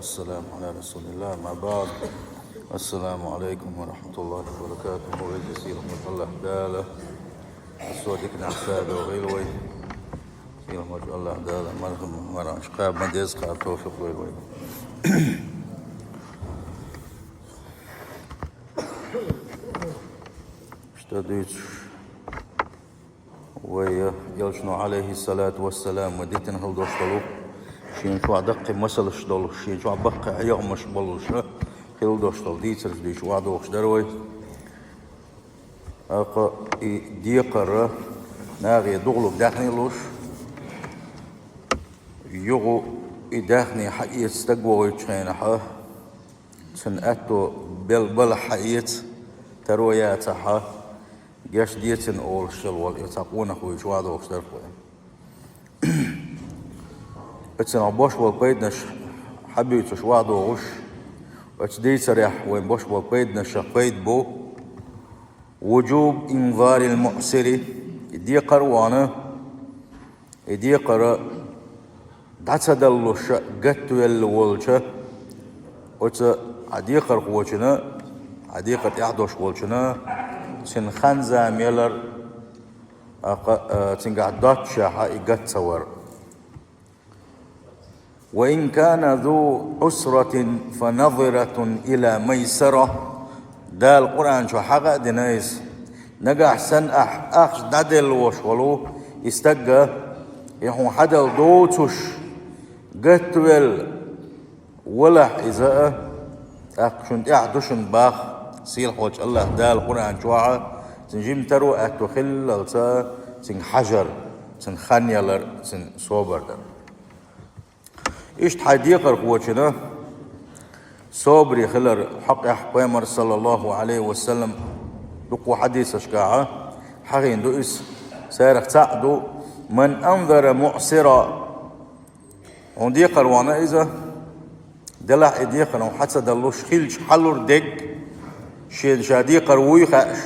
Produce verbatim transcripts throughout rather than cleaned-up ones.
والسلام على رسول الله، أما بعد. السلام عليكم ورحمة الله وبركاته. Вай сийлахь волчу Аллахь Дала со диканах садо гӀийла вай. Сийлахь волчу Аллахь Дала мархам, мархаш кхаба ма деза, кхаба товфикъ лойла вай. Иштта дуьйцуш, вай Элчано, Ӏалайхиссалату вассалам, вай дитина хила долуш долу, шена чохь даккхий масалш долуш, шена чохь баккхий хьехамаш болуш хила долуш долу дийцарш дуьйцуш охьадогӀуш дара вай. ТӀаккха и декхар нахе духалург даьхни луш, юха и даьхни хьаэца стаг вогӀуьйтучу хенахь, цуьнан аьтто бел балахь хьаэца, таро яцахь, геч децина олуш хила волу и цхьа къонах вуьйцуш охьадогӀуш дара вай. Оцунах бош болу пайданаш хьабуьйцуш охьадогӀуш, оцу дийцарехь вайн бош болу пайданашах пайда бу: وجوب إنذار المعسر, и декхар а вахана, и декхар дӀа ца даллуш гатвелла волчу, оцу хьан декхархочунна, хьан декхар тӀехь долуш волчунна, цуьнан хан-зама ялар, тӀаккха, а, цуьнгахь доццушехь и гатта ца вар. وإن كان ذو عسرة فنظرة إلى ميسرة. Дала Къуръан чохь хьакъ а дина иза. Нагахь санна ахь ахча дӀаделла волуш волу и стаг а, и хьуна хьадала доцуш, гатвелла валахь иза а, тӀаккха шуна тӀехь ду шуна боху сийлахь волчу Аллахь Дала Къуръан чохь а, цуьнан жима таро аьтто хиллалц а, цуьнга хьажар, цуьнан хан ялар, цуьнан собар дар. Иштта хьайн декхархочунна собаре хилар хьокъехь Пайхамар, саллаллаху Ӏалайхи ва саллам, дуккха хьадисашкахь хьахийна ду иза. Царах цхьаъ ду: من أنذر معسرا. Хьуна декхар вахана иза, делахь и декхар хьуна хьа ца даллуш хилча хьалур дерг, шен ша декхар вуй хаьаш,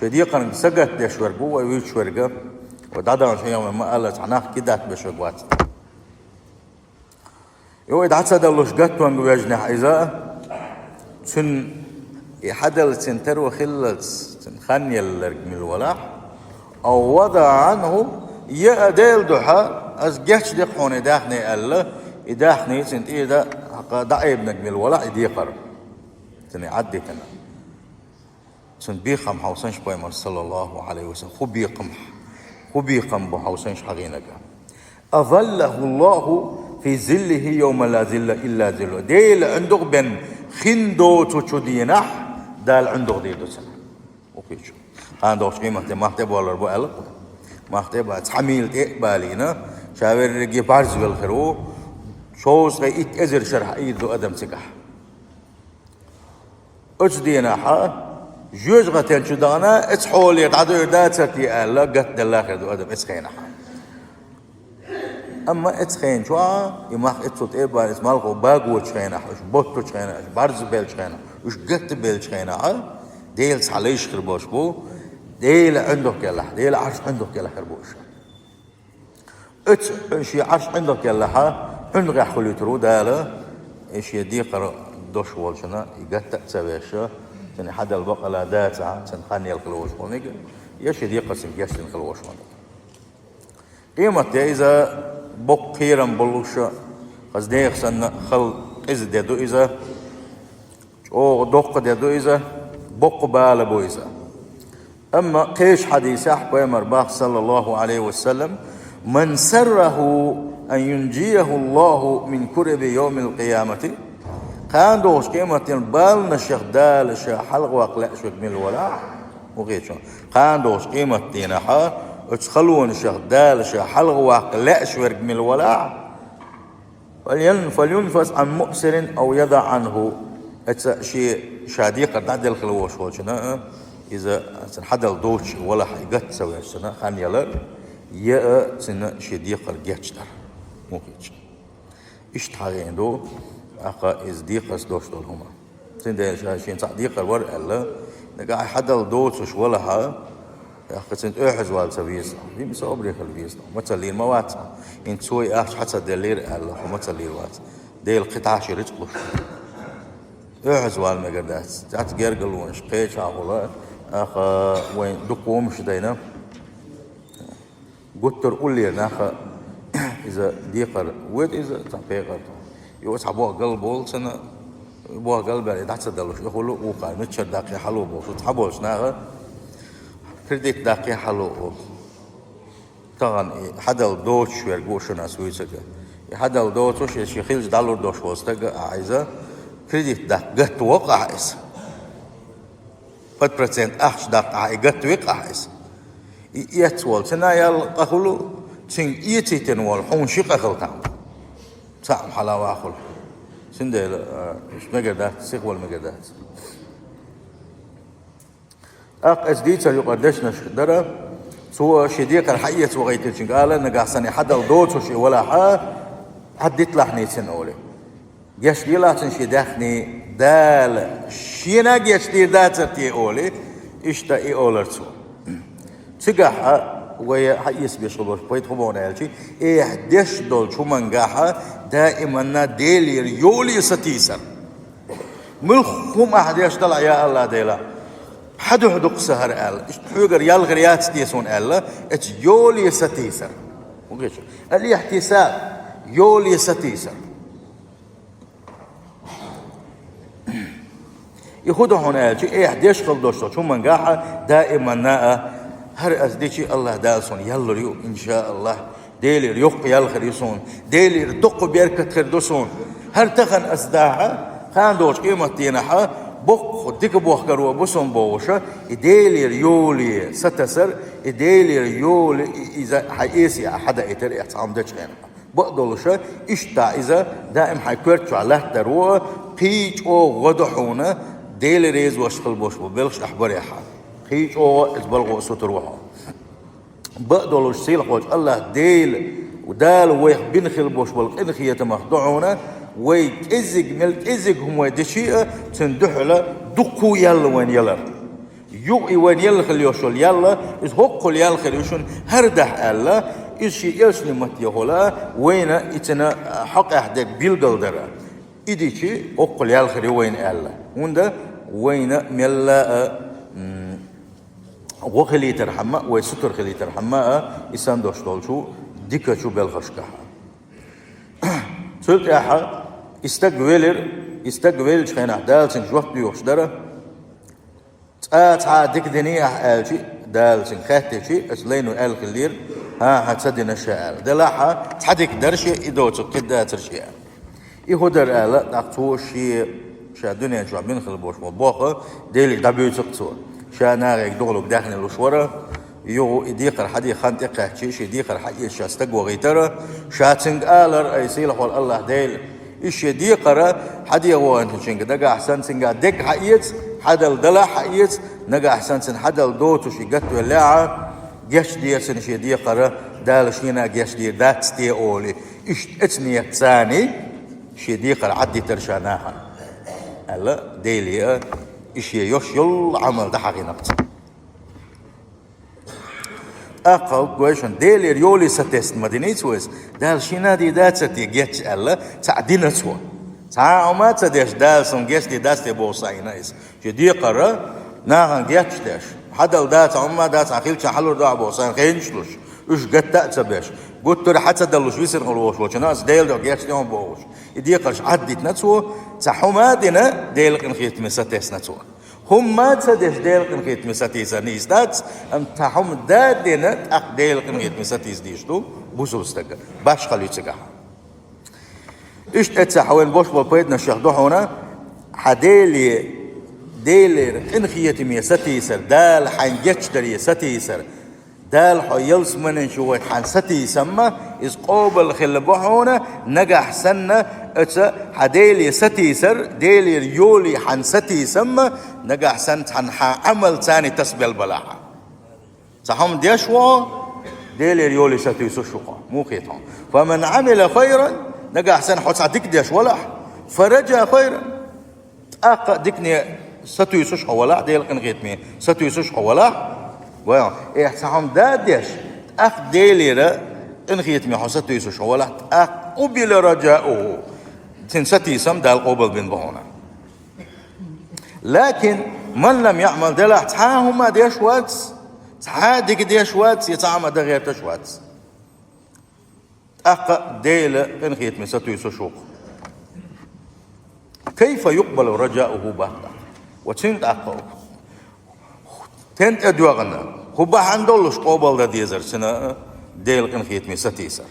шен декхарна сагатдеш верг ву вай вуьйцуш верг, вай дӀадаханчу хьехамехь ма-аллара, цхьа нах кидатбеш верг вац. И вай дӀа ца даллуш гатванга вежнехь иза, цуьнан и хьадалла цуьнан таро хиллалц, цуьнан хан ялларг мила валахь, أو وضع عنه, я а Делан дуьхьа, ас гечдехь хьуна и даьхни аьлла, и даьхни цуьнан тӀера дӀа-, дӀаайбинарг мила валахь и декхар. Цуьнан Ӏаддитина. Цуьнан бекхам хьовсанаш Пайхамар, саллаллаху Ӏалайхи ва саллам, хӀун бекхам, хӀун бекхам бу хьовсанаш хьахийнарг. أظله الله في ظله يوم لا ظل إلا ظله. Делан ӀиндагӀ бен хин доцучу дийнахь Дала ӀиндагӀ дийр ду цунна. Укхичу. Кхана догӀучу къематде мах тӀе а боллур бу аьлла. Мах тӀе а бац, цхьа мийла тӀе а балийна, ша верриге бӀарзвелла хир ву, шовзткъе итт эзар шарахь Ӏийр ду адам цигахь. Оцу дийнахь, жоьжахатен чу дахана, эцу хьоле дӀадуьйр дацар те аьлла, гатделла хир ду адам эцу хенахь. Амма эцу хен чохь, и мах эцу тӀе а бан, эцу малхо багочу хенахь, уьш боттучу хенахь, уьш бӀарзбеллачу хенахь, уьш гаттабеллачу хенахь, Делаца хьалайш хир болуш бу, Делан ӀиндагӀ кӀелахь, Делан Ӏарш ӀиндагӀ кӀелахь хир бу уьш. Оцу шен Ӏарш ӀиндагӀ кӀелахь, ӀиндагӀехь хуьлуьйтур ву Дала, и шен декхар дош волчунна, и гатта а ца веш, цуьнан хьадала бакъала дацахь, цуьнан хан яла хила волуш волниг, я шен декхар цуьнга гечдина хила волуш волниг. Къематде иза боккха кхерам болуш, хаза нехан санна хала къиза де ду иза, чӀогӀа доккха де ду иза, боккха бала бу иза. Амма кхечу хьадисехь Пайхамар боху, саллаллаху Ӏалайхи ва саллам: من سره أن ينجيه الله من كرب يوم القيامة. Кхана догӀучу къематдийнахь баланашах Дала ша хьалхаваккха лаьаш верг мила валахь, вукхечун. Кхана догӀучу къематдийнахь оцу халонашах Дала ша хьалхаваккха лаьаш верг мила валахь, فلين-، فلينفث عن مؤسر أو يضع عنه. Эца шен ша декхар дӀаделла хила волуш волчунна, иза цуьнан хьадала доцуш валахь, и гатта ца веш цуьнан хан ялар, я а цуьнан шен декхар гечдар. Мухича. Иштта хьахийна ду, тӀаккха иза декхарца дош долу хӀума. Цундела ша шен цхьаъ декхар вара аьлла, нагахь хьадала доцуш валахь, тӀаккха цуьнан тӀехьазвала ца веза. Вимса обрехала веза. Ма ца лийр ма вац. ХӀинца цо и ахча хьа ца деллийра аьлла, хьо ма ца лийр вац. Дела кхин тӀехьашха рицкъ луш. Оьгьазвала мегар дац. Цхьацца гергарлонаш кхечахьа хул, аха, вайн дукха хӀумаш дайна. Гуттар уллера наха иза декхар вода иза, цхьа пекъар. Юха цхьа боху гал болу цана, боху гал баьлла дӀа ца далуш, и хуьлу вукхара, мичара даккхий хьало бохуш, цхьаболчу наха кредит даккхий хьало боху. Тахана и хьадала доцуш верг ву шуна ас вуьйцург. И хьадала доцуш, и ши хилча дӀалур долуш волу стаг а иза, кредит даккха гатта воккху ахьа иза. Под процент ахча даккха ахьа и гатта веккха ахьа иза. И эцна волу цина ял къа хуьлу, цуьнга эцийтина волу хьуна ши къа хила там. Цхьаъ хьала вахула. Цундела, а, уьш мегар дац, сихвала мегар дац. ТӀаккха аса дийцар юкъара дешнаш дара, цо шен декхар хьаэца вахийтинчуьнга ала, нагахь санна и хьадала доцуш и валахь, хьаддитлахь ницкъана олий. Гечделахь цуьнан шен даьхни, Дала шена гечдийр дацара те олий, иштта и олар цо. Цигахь а вай хьаэца беш хила болуш пайда хӀун бу аьлча, эхь деш долчу хӀумангахь а даиманна Делера йоле сатийсар. Муьлхха хӀума ахь деш далахь, я АллахӀ Дела, хьан дуьхьа ду-кх сан хӀара аьлла, иштта хьоьгара ял хир яц те суна аьлла, эцу йоле сатийсар. ХӀун гечу? Аль-ихьтисаб, йоле сатийсар. И хӀун ду хьуна аьлча, эхь деш хила долуш долчу хӀумангахь а даиманна а, хӀара ас дичи АллахӀ Дала суна ял лур ю, иншааллахӀ. Делера йоккха ял хир ю суна, Делера доккха беркат хир ду суна. ХӀара тахана ас дахь а, кхана долчу къематдийнахь а боккха дика бохкар ву бу суна бохуш, и Делера йоле сатасар, и Делера йоле и, иза хьан эсе а хьадаийтар, эхь цхьа хӀума дечу хенахь. Бакъдолуш, иштта иза даим хьайн коьрта чохь латтадар ву, кхин чӀогӀа гӀо ду хьуна, Дела реза волуш хила болуш бу белхаш ахь барехь. Кхин чӀогӀа иза балхо а сутур ву хьо. Бакъдолуш сийлахьволчу АллахӀ Дела, Дала вайх бина хила болуш болу къинхетамах ду хьуна, вай кӀеззиг, мел кӀеззиг хӀума вай дичи а, цуьнан дуьхьала дуккха а ял вайна ялар. Юха и вайна елла хила йолуш йолу ял, иза хӀоккхул ял хир ю шуна хӀара дахь аьлла, иза шен элчанан матте хуьлу, вайна и цуьнан хьокъехь дерг билгалдара. И дичи хӀоккхул ял хир ю вайна аьлла. ХӀунда вайна мелла а, м, гӀо хилийтархьама а, вай сутара хилийтархьама а, и санна долуш долчу дикачу белхашкахь. Цул тӀаьхьа и стаг велира, и стаг веллачу хенахь Дала цуьнга жоп доьхуш дара. Цкъа цхьа а дика диний ахь аьлчи, Дала цуьнга хаьттичи, аса лайно аьлла хиллера, хӀан-хӀа, ца дина ша аьлла. Делахь а, цхьа дика дара шен, и доцург кхидӀа дацара шен аьлла. И хӀун дара аьлла, тӀаккха цо шен, ша дуьнен чохь бина хила болуш болу боху, Деле дӀабуьйцу-кх цо. Ша нахе духалург даьхни луш вара, юха и декхар хьаде хан тӀекхаьччи, шен декхар хьаэца ша стаг вахийтара, ша цуьнга алара, ай сийлахьволу АллахӀ Дела, и шен декхар хьаде вахийтинчуьнга нагахь санна цуьнга дерг хьаэца, хьадала далахь хьаэца, нагахь санна цуьнан хьадала доцуш и гатвеллехь а, гечдера цуьнан шен декхар, Дала шена гечдийр дац те олий, иштта эцу ниятца царний шен декхар Ӏаддитара ша нахана, аьлла, Деле а и шен йош йолу Ӏамал дӀахьахийнакх цо. ТӀаккха гой шуна, Делера йоле сатесна ма диний цо иза, Дала шена дийр дацара те геч аьлла, цхьаъ дина цо. Цхьа а хӀума ца деш, Дала суна гечдийр дац те бохуш ца Ӏийна иза. Шен декхар нахана гечдеш, хьадала дацахь, хӀумма дацахь, хилча хьалур ду ахь бохуш, царна хенаш луш, уьш гатта а ца беш, гуттара а хьа ца далуш висина хила волуш волчунна аса Делан дуьхьа гечдехьа бохуш, и декхарш Ӏаддитина цо, цхьа хӀума а дина, Делан къинхетаме сатесна цо. ХӀумма а ца деш, Делан къинхетаме сатийсар нийса дац, амма цхьа хӀума да а дина, тӀаккха Делан къинхетаме сатийса дезаш ду бусалба стага. Башхалла ю цигахь. Иштта эццахь вайна бош болу пайданашех ду хьуна, хьан Деле, Делера къинхетаме сатийсар, Дала хьайн гечдаре сатийсар, Дала хьо ялсаманин чу вайта хьан сатийсамма, иза къобал хилла бу хьуна, нагахь санна, оцу хьан Деле сатийсар, Делера йоле хьан сатийсамма, нагахь санна цхьана хьан Ӏамал царний тасабелла балахь. Цхьа хӀума деш ву хьо, Делера йоле сатуьйсуш ву хьо. Муха хета хьуна? «Фаман Ӏамила хайран», нагахь санна хьо цхьа дика деш валахь, «фараджа хайран», тӀаккха а дикане сатуьйсуш хьо валахь, Делан къинхетаме сатуьйсуш хьо валахь, вай, эхь, цхьа хӀума да а деш, тӀаккха Делера къинхетаме хьо сатуьйсуш хьо валахь, тӀаккха «къубила раджауху». Цуьнан сатийсам Дала къобалбина бу хьуна. Лакин ман лам яъмал, делахь цхьа а хӀума деш вац, цхьа а дика деш вац, я цхьа а хӀума дан гӀерташ вац. ТӀаккха Делан къинхетаме сатуьйсуш ву-кх. Кайфа юкъбалу раджауху баккха. Ва цуьнан тӀаккха стен тӀедоьгӀна, хӀун бахьана долуш къобал дан дезара цуьнан Делан къинхетаме сатийсар?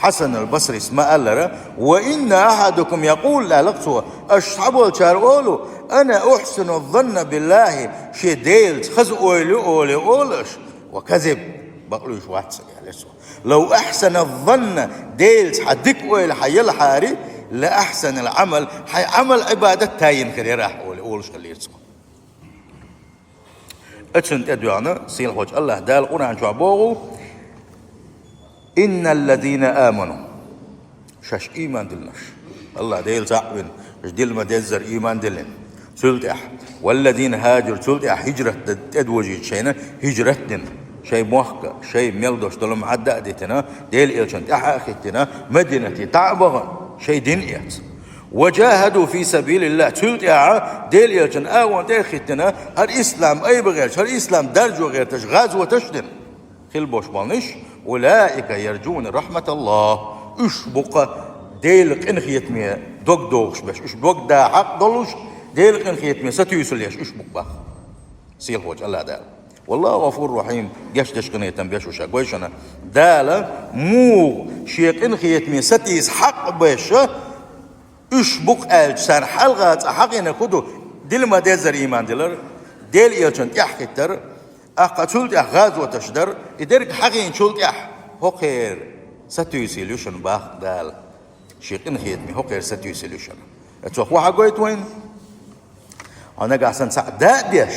Хьасан ал-Басрис ма-аллара: «Ва инна ахьадакум якъул», аьлла-кх цо, аша цхьаболчара олу: «Ана ухьсину занна биллахи», шен Делаца хаза ойла ю олий олу аша, «ва казиб», бакълуьйш вац сан, аьлла цо. «Лав ахьсана занна», Делаца хьан дика ойла хьан елахьара, «ла ахьсанал амал», хьайн амал-Ӏибадат тайина хир яра ахь олий олуш хиллера цо. Оцунна тӀедоьгӀна сийлахьчу АллахӀ Дала Къуръан чохь боху: «Инналлазина аману». Шаьш ийман диллинарш. АллахӀ Дела цхьаъ вина, уьш дилла ма-деззара ийман диллина. Цул тӀаьхьа: «Валлазина хӀажару», цул тӀаьхьа хӀижрат д-, тӀедожийта шайна, хӀижрат дина. Шайн мохк а, шайн мел долуш долу ма Ӏадда а дитина, Делан элчанна тӀаьхьа а хӀиттина, Мадинате дӀа а бахана, шайн дин эца. «Ва жахаду фи сабилиллахь», цул тӀаьхьа Делан элчанан агӀонна тӀе а хӀиттина, хӀара ислам айба гӀерташ, хӀара ислам даржо гӀерташ, гӀазоташ а дина. Хила болуш болниш, «улаика ярджуна рахьматаллахь». Уьш бу-кх Делан къинхетаме дог дохуш берш, уьш дог дан хьакъ долуш, Делан къинхетаме сатуьйсуш берш уьш бу-кх боху сийлахьчу АллахӀ Дала. «Валлаху гӀафурур рахьим», гечдеш, къинхетам беш ву ша, гой шуна. Дала муха шен къинхетаме сатийса хьакъ беш уьш бу-кх аьлча, царна хьалха цкъа хьахийнарг хӀун ду? Дилла ма-деззара ийман дилар, Делан элчанна тӀаьхьахӀиттар, тӀаккха цул тӀаьхьа гӀазоташ дар, и дерг хьахийначул тӀаьхьа хӀокхеран сатуьйсийла ю шуна боху Дала. Шен къинхетаме хӀокхеран сатуьйсийла ю шуна. Цо хӀун хьагойту вайна? Хьо нагахь санна цхьаъ даа а деш,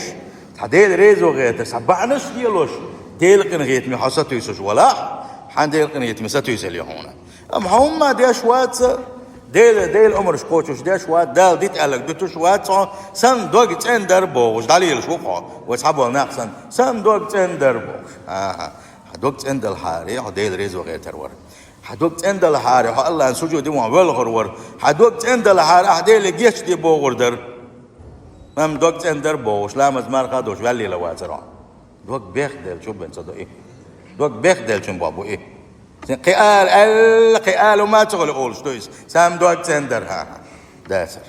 цхьа Делан резо гӀерташ, цхьа бахьанаш а лелош, Делан къинхетаме хьо сатуьйсуш валахь, хьан Делан къинхетаме сатуьйсийла ю хьуна. Амма хьо хӀумма деш вац, Дела, Делан омраш кхочуш деш вац, Дала дита аьлларг дуьтуш вац хьо, сан дог цӀена дара бохуш, дӀалелаш ву-кх хьо, вай цхьаболу нах санна, сан дог цӀена дара бохуш. ХӀан-хӀа, хьан дог цӀена далахьара, хьо Делан резо гӀертар вара. Хьан дог цӀена далахьара, хьо АллахӀан сужуде вахана воьлхур вара. Хьан дог цӀена далахьара, ахь Деле гечде бохур дара. Амма дог цӀена дара бохуш, ламаз марха а долуш, ваьллийла вацара хьо. Дог бехделчун бен ца до и. Дог бехделчун боху и. Кхин ала аьлла, кхин ала ма ца хуьлу олуш ду иза. Сан дог цӀена дара, хӀан-хӀа. Дацара.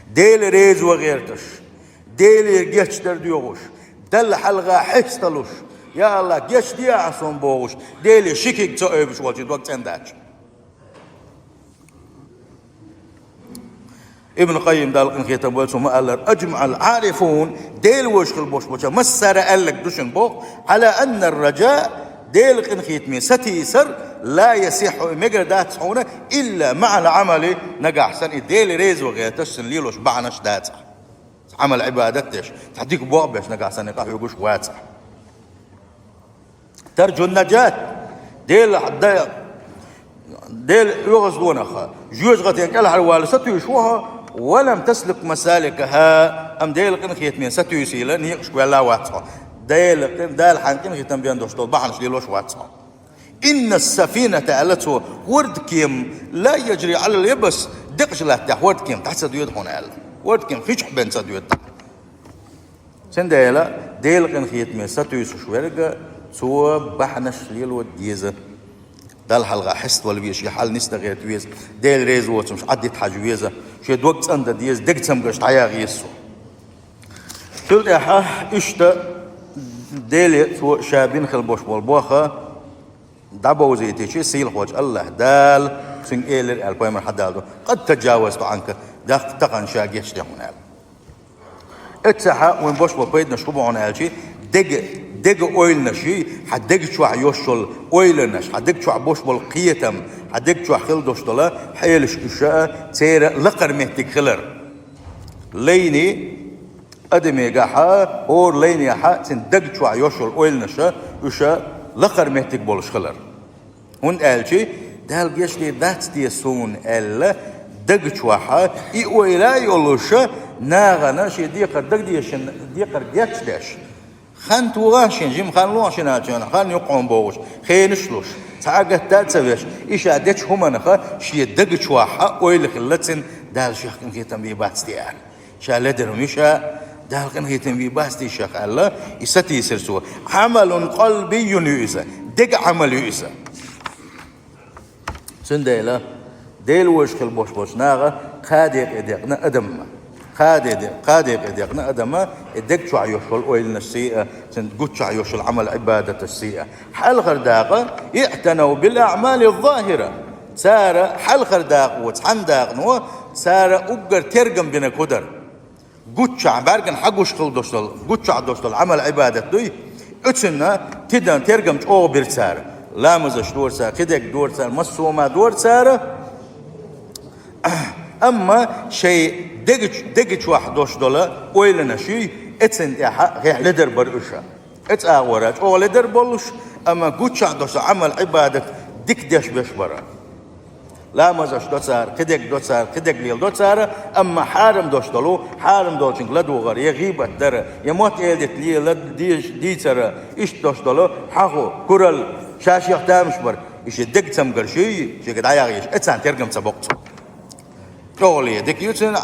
Делан резо гӀерташ, Делера гечдар доьхуш, Далла хьалха хьесталуш, я АллахӀ, гечде ахь суна бохуш, Деле ши куьг ца ойбуш волчун дог цӀена дац. Ибн Къаййим, Далла къинхетам бойла цунна, ма-аллара: «Ажмаъал Ӏарифун», Дела вожаш хила болуш болчара массара аьлларг ду шуна боху, «Ӏала анна ар-раджа», Делан къинхетаме сатийсар, «ла ясихьхьу», и мегар дац хьуна, «илла маӀал Ӏамали», нагахь санна и Дела резо гӀерташ санна лелош бахьанаш дацахь. Ӏамал-Ӏибадат деш, цхьа дика боху беш, нагахь санна и къахьоьгуш вацахь. Тарджун наджат, Дела, да-, Делан оьгӀаздонах, жоьжахатин кӀелхьарвала сатуьйсуш ву хьо, «ва лам таслук масаликахӀа», амма Делан къинхетаме сатуьйсийла некъашка ваьлла вац хьо. Делан къин-, Дала хьан къинхетам бен долуш долу бахьанаш лелош вац хьо. «Инна ас-сафината», аьлла цо, хӀордкем, «ла яджри Ӏалал ябас», декъачу латтехь хӀордкем дӀа ца доьду хьуна аьлла. ХӀордкем хи чохь бен ца доьду. Цундела Делан къинхетаме сатуьйсуш верг, цо бахьанаш лело деза. Далла хьалха хьеставала веза, шен хьал нисдан гӀерта веза, Делан реза воцурш Ӏаддита хьажа веза, шен дог цӀандан деза, дег цамгарш дӀаяха еза цо. Цул тӀаьхьа иштта Деле цо ша бина хила болуш болу боху дӀабовзийтича, сийлахьчу АллахӀ Дала цуьнга элира аьлла, пайхамар хьадалла ду: «Къад таджавазту Ӏанка», даккха тахана ша гечде хьуна аьлла. Эццахьа вайн бош болу пайданаш хӀун бу хьуна аьлча, дега, дега ойланаш, хьан дега чохь йош йолу ойланаш, хьан дега чохь бош болу кхетам, хьан дега чохь хила долуш долу хьелаш, уьш а церан лакхара меттиг хилар. Лайни адамегахьа, хӀора лайнехьа, цуьнан даг чохь йош йолу ойланаша, уьша лакхара меттиг болуш хилар. ХӀунда аьлча Дала гечдийр дац те суна аьлла, даг чохьа и ойла а йолуша, нахана шен декхар дагадешина, декхар гечдеш. Хан тухахь шен, жима хан лохьа шен аьлча, хан юкъахь бохуш, хенаш луш. Цхьа а гатта а ца веш, и ша дечу хӀуманах шен дага чохь а ойла хилла цуьнан, Дала шех къинхетам бийр бац те аьлла. Ша ледара ю ша, Дала къинхетам бийр бац те шех аьлла, и сатийсира цо. Ӏамалун къалбийюн ю иза, дега Ӏамал ю иза. Цундела Дела вожа хила бош болчу наха кхаа декъе декъна адам ма. Кхаа де-, кхаа декъе декъна адам ма, и дег чохь йолуш йолу ойланаш сий а, цуьнан гуччохь йолуш йолу Ӏамал-Ӏибадаташ сий а. Хьалхара дакъа, иътанав бил аъмали ззахира. Цара хьалхара дакъо, цхьана дакъано, цара уггар тергам бинарг хӀун дара? Гуччохь, бӀаьргана хьагуш хила долуш долу, гуччохь долуш долу Ӏамал-Ӏибадат дуй, оцунна тидан тергам чӀогӀа бира цара. Ламазаш дора цара, кхидерг дора цара, массо а ма дора цара. Амма шайн дег-, дег чохь долуш долу ойланаш юй, эцан тӀехь гӀехь ледар бара уьш. Эцу агӀора чӀогӀа ледар болуш, амма гуччохь долуш Ӏамал-Ӏибадат дика деш беш бара. Ламазаш до цара, кхидерг до цара, кхидерг леладо цара, амма хьарам долуш долу, хьарам долчуьнга ладугӀар, я гӀийбат дар, я мотт-эладита лела-, деш-, дийцар, иштта долуш долу хьахо, куралла, ша-шех тамаш бар, и шен дег цамгарш юй, шега дӀаяхьа езаш, эцарна тергам ца боккху цо. ЧӀогӀале дика ю цуьнан,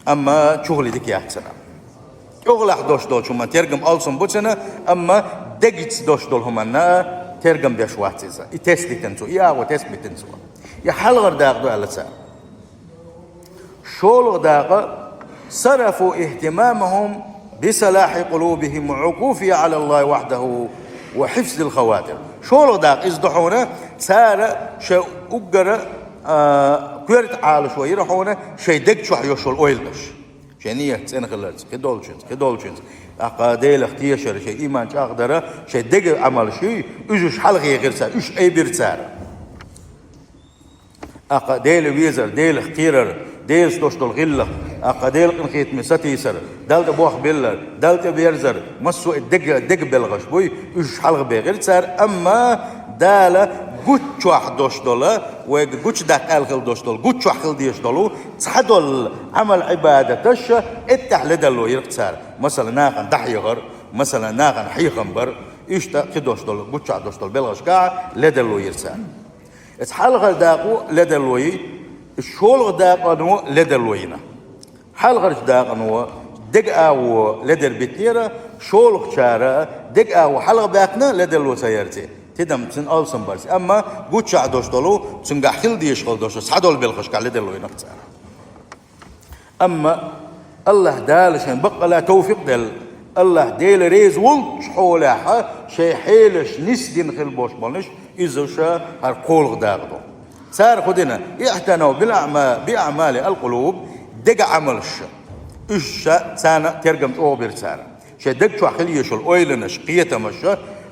амма чухале дика яц цуьнан. ЧӀогӀалахь долуш долчу хӀуманна тергам алсам бу цуьнан, амма дегица долуш долу хӀуманна тергам беш вац иза. И тесна дитина цо, и агӀо тесна битина цо. И хьалхара дакъа ду аьлла цара. ШолгӀа дакъа: сарафу ихтимамахум бисалахьи къулубихим ва Ӏукуфи Ӏала Аллахи вахьдаху ва хьифзил хаватир. ШолгӀа дакъа иза ду хьуна, цара шайн уггара, а, коьрта Ӏалашо йира хьуна шайн дег чохь йолуш йолу ойланаш. Шайн ният цӀена хиларца, кхидолчуьнца, кхидолчуьнца. ТӀаккха Делах тешар, шайн ийман чӀагӀдар, шайн дега Ӏамалш юй, уьш хьалхе йира цара, уьш айбира цара. ТӀаккха Дела везар, Делах кхерар, Делаца долуш долу гӀиллакх, тӀаккха Делан къинхетаме сатийсар, Далла тӀе бохбиллар, Далла тӀе берзар, массо а дега, дега белхаш буй, уьш хьалха бехира цара, амма Дала гуччохь долуш долу, вайга гучудаккха аьлла хила долуш долу, гуччохь хила дезаш долу цхьадолу Ӏамал-Ӏибадаташ эттехь ледарло йира цара. Масала, нахана дӀахьехар, масала, нахана хьехам бар, иштта кхидолуш долу, гуччохь долуш долу белхашкахь ледарло йира цара. Эцу хьалхара дакъо ледарло йи, шолгӀа дакъано ледарло йина. Хьалхарчу дакъано дега агӀо ледар битинера, шолгӀачара дега агӀо хьалха баьккхина ледарло ца ярци, тидам цуьнан алсам барци. Амма гуччохь долуш долу, цуьнгахь хила дезаш хила долуш цхьадолу белхашкахь ледарло йина цара. Амма Аллаха Дала шайн баккъала товфикъ делла, Аллаха Дела реза волчу хьолехь шайн хьелаш нисдина хила болуш болнаш, иза ша хӀара кхоалгӀа дакъа ду. Цара хӀун дина? Иътанав бил аъма-, би аъмали ал-къулуб, дега Ӏамалш. Уьш ша, царна тергам чӀогӀа бира цара. Шайн дег чохь хила езаш йолу ойланаш, кхетамаш,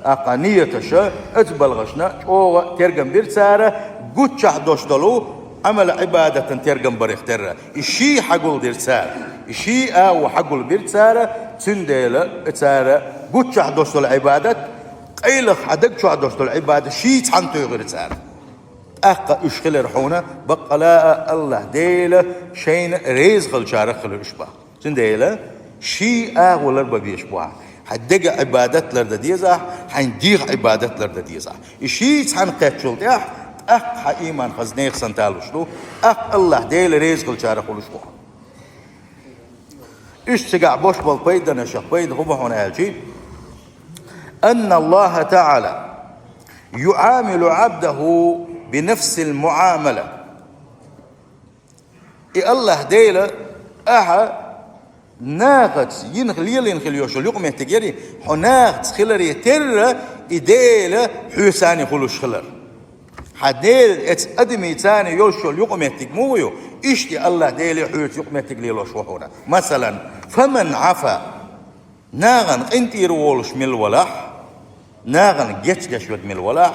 тӀаккха нияташ, оцу балхашна чӀогӀа тергам бира цара, гуччохь долуш долу Ӏамал-Ӏибадатан тергам барих терра. И ший хьагулдира цара, и ший агӀо хьагулбира цара, цундела цара гуччохь долуш долу Ӏибадат, къайлаха хьан дег чохь долуш долу Ӏибадат ший цхьаьна туьйхира цара. ТӀаккха уьш хилар хьуна, баккъала а Аллаха Дела шайна реза хилчарах хилар уьш бах. Цундела ший агӀо ларбан безаш бу ахь. Хьан дега Ӏибадат лардан деза ахь, хьайн дегӀан Ӏибадат лардан деза ахь. И ший цхьаьна кхеттачул тӀаьхьа, тӀаккха хьан ийман хаза нехан санна талуш ду, тӀаккха Аллаха Дела реза хилчарах хуьлуш ву. Уьш цигахь бош болу пайданашах пайда хӀун бу хьуна аьлчи: «Анна Аллаха ТаӀала юӀамилу Ӏабдаху би нафсил муӀамала». И Аллаха Дела ахьа нахаца йина, лелийна хила йолуш йолу юкъаметтиг яри, хьо нахаца хиларе терра, и Дела хьоьсани хуьлуш хилар. Хьан Дела эцу адамийн царна йолуш йолу юкъаметтиг муха ю, иштта и Аллаха Дела хьоьца юкъаметтиг лелош ву хьуна. Масалан, фаман Ӏафа, нахана къинтӀера волуш мила валахь, нахана гечдеш верг мила валахь,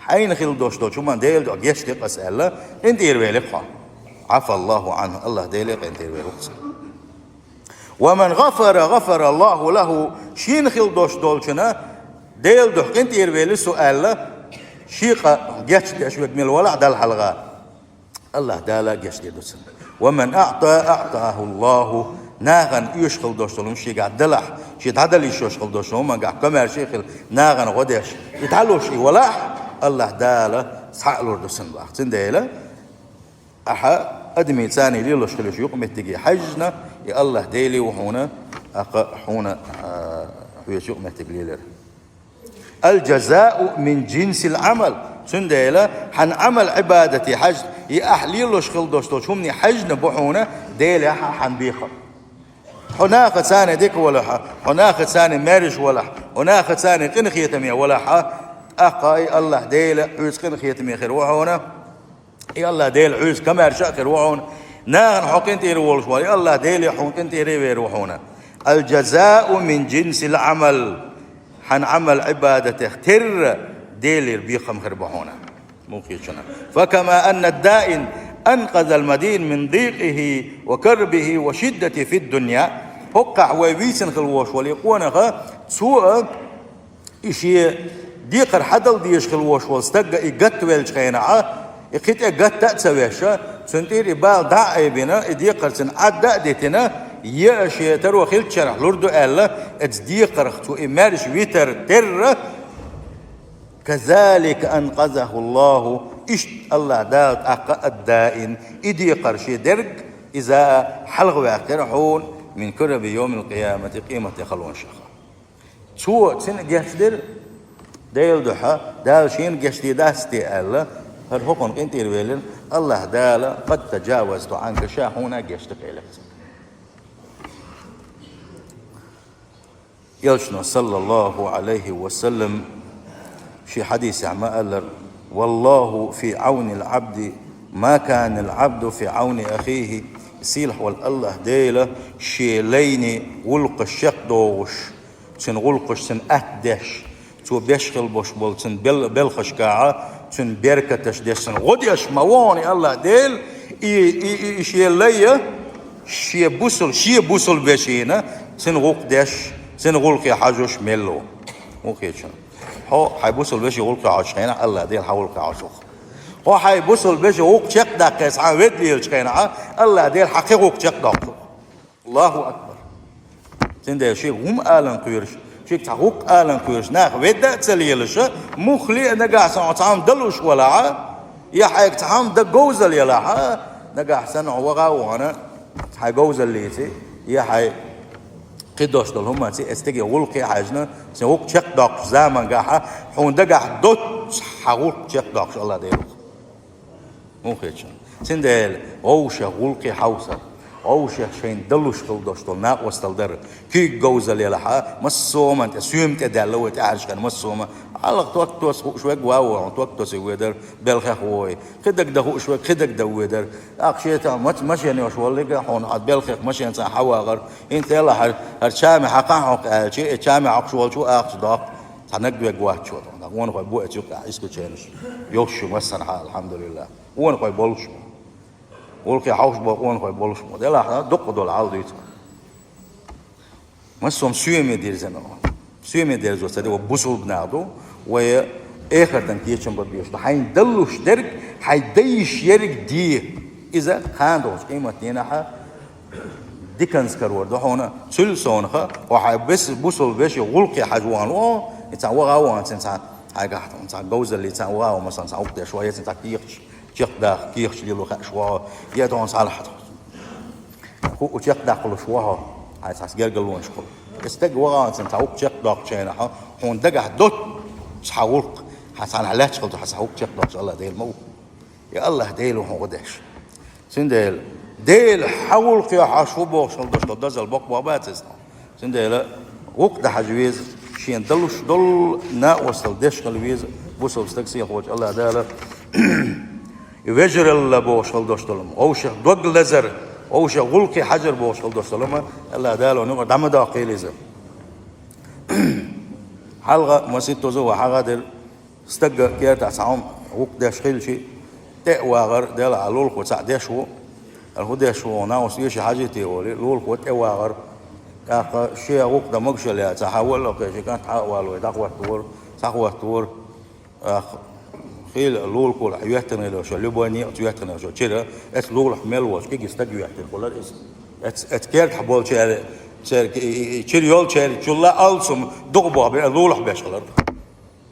хьайна хила долуш долчу хӀуманна Дела дуьхьа гечдира аса аьлла, къинтӀера велира хьо. Ӏафа Аллаху Ӏанху, Аллаха Дела къинтӀера велира хьо. «Ва ман гӀафара, гӀафара Аллаху лаху», шена хила долуш долчунна Дела дуьхьа къинтӀера велира со аьлла, шен къа гечдеш верг мила валахь Далла хьалха, Аллаха Дала гечдийр ду цунна. «Ва ман аӀта, аӀтаху Аллаху», нахана оьшуш хила долуш долу хӀума шегахь далахь, шен дӀадала йиш йолуш хила долуш долу хӀумангахь комаьрша а хила, нахана гӀо деш, и дӀалуш и валахь, Аллахь Дала схьа а лур ду цунна бах. Цундела ахьа адамий царний лелош хилуш юкъаметтиге хьаьжна, и Аллахь Дела ву хьуна, акха хьуна, а, хьоьца юкъаметтиг лелар. الجزاء من جنس العمل. Цундела хьан Ӏамал Ӏибадате хьаьж, и ахь лелош хила дош долчу хӀумане хьаьжна бу хьуна, Дела хьан бехам. Хьо нахаца царний дика валахьа, хьо нахаца царний маьрша валахь, хьо нахаца царний къинхетаме валахьа, тӀаккха и Аллахь Дела хьоьца къинхетаме хир ву хьуна, и Аллахь Дела хьоьца комаьрша а хир ву хьуна, нахана хьо къинтӀера волуш валахь, и Аллахь Дела хьуна къинтӀера а вер ву хьуна. الجزاء من جنس العمل. Хьан Ӏамал Ӏибадатех терра Делера бехам хир бу хьуна. Мухичуна. فكما أن الدائن أنقذ المدين من ضيقه وكربه وشدته في الدنيا. ХӀокхахь вай вийцина хила вош вале къонаха, цо а и шен декхар хьадала дезаш хила вош волу стагга и гатта велчу хенахьа, и кхин тӀе гатта а ца веша, цуьнан тӀера и бала дӀа а айбина, и декхар цуьнан Ӏадда а дитина, я шен таро хилчарахь лур ду аьлла, эца декхарх цо и маьрша витар терра, كذلك أنقذه الله. Иштта Аллахь Дала тӀаккха الدائن, и декхар шен дерг, иза а хьалхаваьккхира хьуна من كرب يوم القيامة, къематде халонашха. Цо цуьнан гечдира, Делан дуьхьа, Дала шена гечде дац те аьлла, хӀара хӀокхунна къинтӀера велира, Аллахь Дала قد تجاوزت عنك, ша хьуна гечдира элира. Элчано, саллаллаху Ӏалайхи ва саллам, шен хьадисехь ма-аллара: والله في عون العبد ما كان العبد في عون أخيه. Сийлахь волу Аллахь Дела шен лайне гӀуллакхаш чекхдохуш, цуьнан гӀуллакхаш цуьнан атта деш, цо беш хила бош болу цуьнан бел-, белхашкахьа, цуьнан беркаташ деш, цуьнан гӀо деш ма ву хьуна и Аллахь Дела, и, и, и, и шен лай а, шен бусул-, шен бусулба вешина, цуьнан гӀуллакх деш, цуьнан гӀуллакхе хьажош мел ву. Мухичуна. Хьо хьайн бусулба вешин гӀуллакхе хьожучу хенахь, Аллахь Дела хьан гӀуллакхе хьожуш ву. Хьо хьайн бусулба вешин гӀуллакх чекхдаккха цхьа ведда лелачу хенахь, Аллахь Дела хьан кхин гӀуллакх чекхдоккхуш ву. Аллаху акбар! Цундела шега хӀума алан кхоьруш, шега цхьа гӀуллакх алан кхоьруш нах ведда а ца лелаша, муххале а нагахь санна хьо цхьа хӀума далуш валахьа, я хьайга цхьа хӀума дан говзалла ялахьа, нагахь санна хьо ваха а вахана, хьайн говзаллица, я хьайн кхидош долу хӀуманца, эцу стеган гӀуллакхе а хьаьжна, цуьнан гӀуллакх чекхдоккхучу замангахьа, хьуна дагахь доццу хьан гӀуллакх чекхдоккхуш Аллахь Дела ву. ХӀун хеташ? Цундела вовшех гӀуллакхе хьовсар, вовшех шайна далуш хила долуш долу накъосталла дар, куьйга говзалла елахьа, массо а хӀуманна тӀе, соьма тӀе даьлла вай тӀаьхьарчу хенахь массо а хӀума. Хьалха ток-тосса хууш верг ван ву, хьуна ток-тоссе вуьйр дара, белхех ву вай. Кхидерг дан хууш верг кхидерг дан вуьйр дара. ТӀаккха шен цхьа мач-, машен йолуш воллиг а хьуна, хьан белхех машен цхьаьна хьавагӀар. ХӀинца элахь, хӀара, хӀара чаме хьакхахьа хьо аьлча, и чаме хьокхуш волчо ахча доккху. Цхьа наг вег вац чо тхуна. Вонахой бу эцу юккъехь, исключениеш. Йолуш ю массанхьа, алхьамдулиллахӀ. Вонахой болуш бу. ГӀуллакхе хьовш бу, вонахой болуш бу. Делахь дуккха долу хьал дуьйцу. Массо а соьме дирзина. Соьме дерзо ца де, вай бусулба нах ду, вай эхартан кечам бан безаш ду. Хьайна даллуш дерг, хьайн дан йиш ерг де. Иза кхана долчу къематдийнахьа диканца карор ду хьуна. Цуьнан совнаха, хьо хьайн бес-, бусулба вешин гӀуллакхе хьажа вахана ву, и цхьа ваха а вахана, цуьнан цхьа хьайгахь, цхьа говзаллица цхьа ваха а вахана, цхьа гӀуллакх деш вахана, я цхьа кехаташ, чекхдаккха, кехаташ лело хаьаш вахана, я тхуна цхьалахь хуу чекхдаккхалуш вахана, хьайн цхьа гергарлонаш хуьлу. И стаг вахана, цхьа гӀуллакх чекхдоккхучу хенахь, хьуна дагахь доццу хьан гӀуллакх, хьан цхьанхьа лаьтташ хила ду, хьан цхьа гӀуллакх чекхдоккхуш Аллахь Дела ма ву. И Аллахь Дела ву хьуна гӀо деш. Цундела, Дела хьан гӀуллакхе хьожуш ву бохуш хила долуш долу дозалла боккха бац иза. Цундела, гӀуллакх дан хьажа веза, шена далуш долу накъосталла деш хила веза, бусалба стаг сийлахь волчу Аллахь Дала. И вежаралла бохуш хила долуш долу, вовшех дог лазар, вовшех гӀуллакхе хьажар бохуш хила долуш долу, Аллахь Дала вайна юкъара дӀа ма доккхийла иза. Хьалха маситтаза вай хьагӀ а дира, стагга кертахь цхьа хӀума гӀуллакх деш хилча, тӀе а вагӀар, делахь лулахо цхьаъ деш ву, аьлла, хӀун деш ву, накъост эший хьажийта олий, лулахо тӀе вагӀар, тӀаккха шен гӀуллакх дан могушалла яц, цхьа хьан валла кхечу кӀант хьа а валой, дӀахӀоттавора, схьахӀоттавора, тӀаккха хила лулахо лахь йоьттина йолуш, любой некъаца йоьттина йолуш чира, эцу лулахь мел волчу кӀиги стаг йоьттина хуьлура иза. Эц-, эцу кертахь болчеран, церан, и, и, и, чира йолчеран чулла алсам дукъ бохбина, лулахь беш хилар.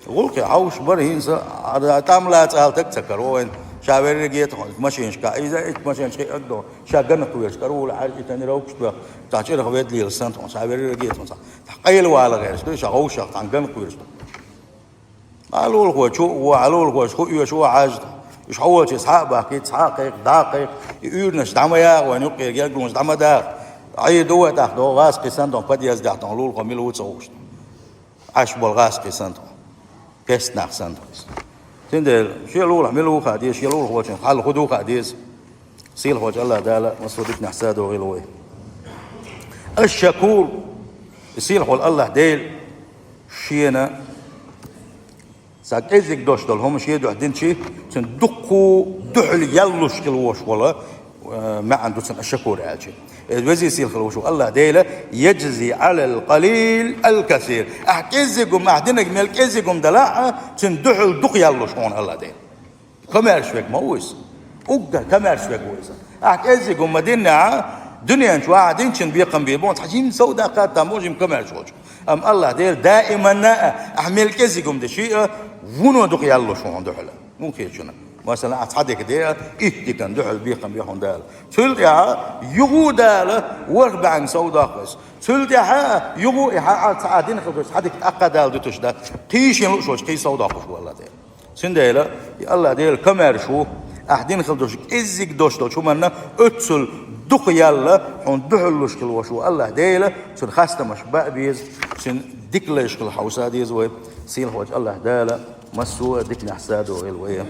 ГӀулакхе хьовш бара хӀинца, а, тӀам лаца ала таг ца каро вайн. Ша верриге тхо машинашка, иза итт машинаш хиъаг до. Ша ганкъ веш, карула хьаржа и тани ровкаш до. Цхьа чӀирах ведлийла сан тхо, ша верриге тхо, цхьа. Тхьа къайла вала гӀераш ду, ша ховшах, тхьа ганкъ веш ду. Алулхо чу, во алулхо, ху оьш, во хьажа. Уж хьо волча цхьа а бахкий, цхьа а кхайкх, дӀа а кхайкх. И уьйрнаш дӀа ма яха вайн, юккъера гергунаш дӀа ма даха. Ӏе ду вай тӀаккха, до гӀаз кхисан тхо, подъездехь тхо, лулхо мила ву ца хууш. Ӏаш бола гӀаз кхисан тхо. Пест нах сан тхо. Цундела, шен лулахь мила ву хаа деза, шен лулахь волчун хьал ху ду хаа деза. Сийлахьволчу АллахӀ Дала массо а диканехь садогӀийла вай. Аш-Шакур, сийлахьволу АллахӀ Дела шена цхьа кӀеззиг дош долу хӀума шен дуьхьа динчи, цуьнан дуккха дуьхьал яллуш хила вош волу, э, маьӀна ду цуьнан аш-Шакур аьлчи. Иза везий сийлахь хила вош ву АллахӀ Дела, яжзи Ӏалал къалил ал-касир. Ахь кӀеззиг хӀума, ахь динарг мел кӀеззиг хӀума далахь а, цуьнан дуьхьал дукха яллуш хьуна АллахӀ Дела. Комаьрша верг ма ву иза. Уггар комаьрша верг ву иза. Ахь кӀеззиг хӀума динехь, дуьнен чохь ахь динчун бекхам бийр бу, цхьа жима сов даккха там бу жима комаьрша волчу. Амма АллахӀ Дела даиманна а, ахь мел кӀеззиг хӀума дичи а, вуно дукха яллуш хьуна дуьхьал. ХӀун хеташ ву? Масала, ахь цхьа дика де а, итт дикан дуьхьал бекхам бе хьуна Дала. Цул тӀаьхьа юха а Дала ворхӀ бӀаьнга сов доккху иза. Цул тӀаьхьа а юха а и хьан а цхьа а дина хила долуш, цхьа дика тӀаккха Дала дуьтуш дан. Кхийшина лууш волчу кхий сов доккхуш ву АллахӀ Дела. Цундела и АллахӀ Дела комаьрша ву, ахь дина хила долуш кӀеззиг дош долчу хӀуманна оццул дукха ялла, хьуна дуьхьал луш хила вош ву АллахӀ Дела, цуьнан хастамаш баа беза, цуьнан дика лайш хила хьовса деза вай, сийлахьволчу АллахӀ Дала массо а диканехь садогӀийла вай.